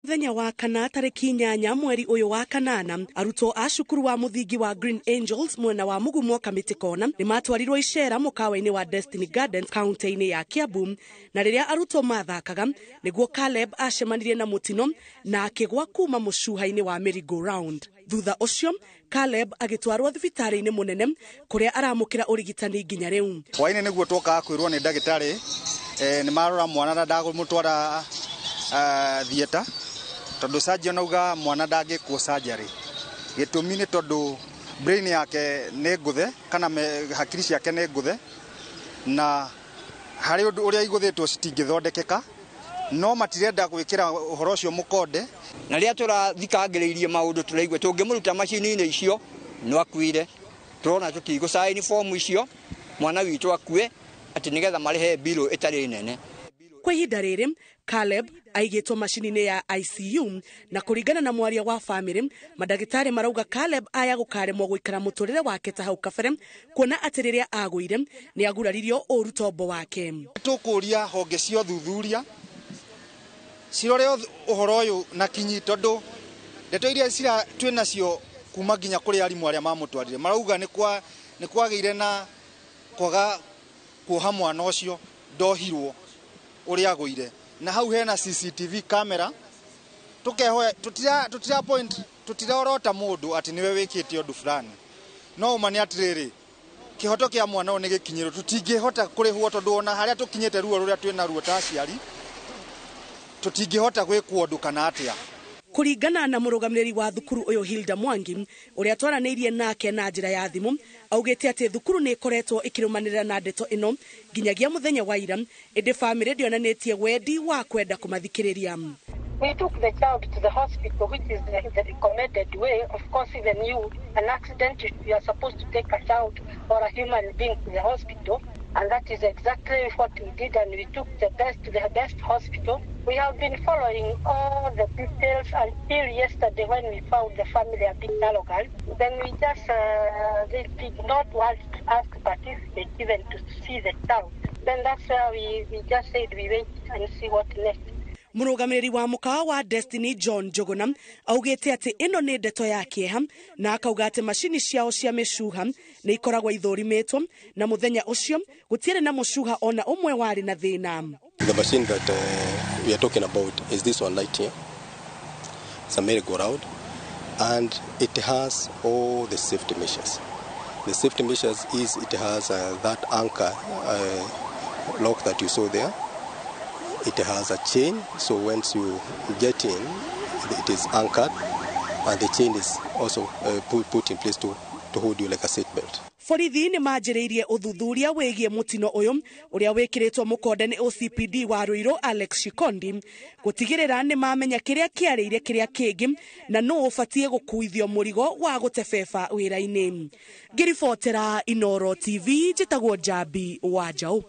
Mũthenya wa kana tarĩki 8 mweri ũyũ wa kanana, arutwo a cukuru wa mũthingi wa Green Angels mwena wa Mugumo Kamĩtĩ Kona nĩ matwarirwo icera mũkawa-inĩ wa Destiny Gardens kaunti-inĩ ya Kiambu, na rĩrĩa arutwo mathakaga nĩguo Caleb acemanirie na mũtino na akĩgwa kuma mũcuha-inĩ wa merry-go-round. Thutha ũcio Caleb agĩtwarwo thibitarĩ-inĩ mũnene kũrĩa aramũkĩra ũrigitani nginya rĩu. Hwainĩ nĩguo twokaga kwĩrwo nĩ ndagĩtarĩ nĩ marora mwana na ndagũmũtwara theatre tondũ surgeon auga mwana ndangĩkwo surgery. Gĩtũmi nĩ tondũ brain yake nĩ ngũthe kana hakiri ciake nĩ ngũthe, na harĩ ũndũ ũrĩa igũthĩtwo citingĩthondekeka, no matirenda gwĩkĩra ũhoro ũcio mũkonde. Na rĩrĩa tũrathikangĩrĩirie maũndũ tũraigua tũngĩmũruta macini-inĩ icio no akuire. Tũrona tũtigũ form icio mwana witũ akue atĩ nĩgetha marĩhe bill ĩtarĩ nene. Kwa ihinda rĩrĩ Caleb aigĩtwo macini-inĩ ya ICU, na kũringana na mwaria wa famĩlĩ, mandagĩtarĩ marauga Caleb aya gũkaremwo gũikara mũtũrĩre wake ta hau kabere, kuona atĩ rĩrĩa agũire nĩ aguraririo ũru tombo wake. Tũkũria honge cia ũthuthuria cirore ũhoro ũyũ na kinyi, tondũ ndeto iria twĩ nacio kuma nginya kũrĩ arimũ arĩa mamũtwarire marauga nĩ kwagĩire na kwaga kuoha mwana ũcio ndohirwo ũrĩa agũire, na hau hena CCTV camera. Tukehoya tutira point tutiraorota mũndũ atĩ nĩwe wĩkĩte ũndũ fulani, no ũma nĩ atĩrĩrĩ, kĩhoto kĩa mwana ũyũ nĩ gĩkinyĩrwo. Tũtingĩhota kũrĩhwo tondũ ona harĩa tũkinyĩte ruo rũrĩa twĩna ruo ta aciari tũtingĩhota gwĩkwo ũndũ kana atĩa. Kũringana na mũrũgamĩrĩri wa thukuru ũyũ Hilda Mwangi, ũrĩa twaranĩirie nake na njĩra ya thimũ, augĩte atĩ thukuru nĩ ĩkoretwo ĩkĩrũmanĩrĩra na ndeto ĩno nginyagia mũthenya wa ira, ĩndĩ famĩlĩ ndĩonanĩtie wendi wa kwenda kũmathikĩrĩria. We took the child to the hospital, which is the recommended way. Of course, even you, an accident, you are supposed to take a child or a human being to the hospital, and that is exactly what we did, and we took the best to the best hospital. We have been following all the details until yesterday when we found the family a bit arrogant. Then we just they did not want us to participate even to see the child. Then that's where we just said we wait and see what next. Mũrũgamĩrĩri wa mũkawa wa Destiny John Njuguna augĩte atĩ ĩno nĩ ndeto ya kĩeha, na akauga atĩ macini ciao cia mĩcuha nĩ ikoragwo ithũrimĩtwo, na mũthenya ũcio gũtiarĩ na mũcuha ona ũmwe warĩ na thĩna. The machine that we are talking about is this one right here. It's a merry-go-round, and it has all the safety measures. The safety measures is it has that anchor lock that you saw there. It has a chain, so once you get in, it is anchored, and the chain is also put in place to hold you like a seat belt. Borithi nĩ manjĩrĩirie ũthuthuria wĩgiĩ mũtino ũyũ ũrĩa wĩkĩrĩtwo mũkonde nĩ OCPD wa Ruiru Alex Shikondi, gũtigĩrĩra nĩ mamenya kĩrĩa kĩarĩire kĩrĩa kĩngĩ na nũ ũbatiĩ gũkuithio mũrigo wa gũtebeba wĩra-inĩ. Ngĩribotera Inooro TV, njĩtagwo Njambi wa Njaũ.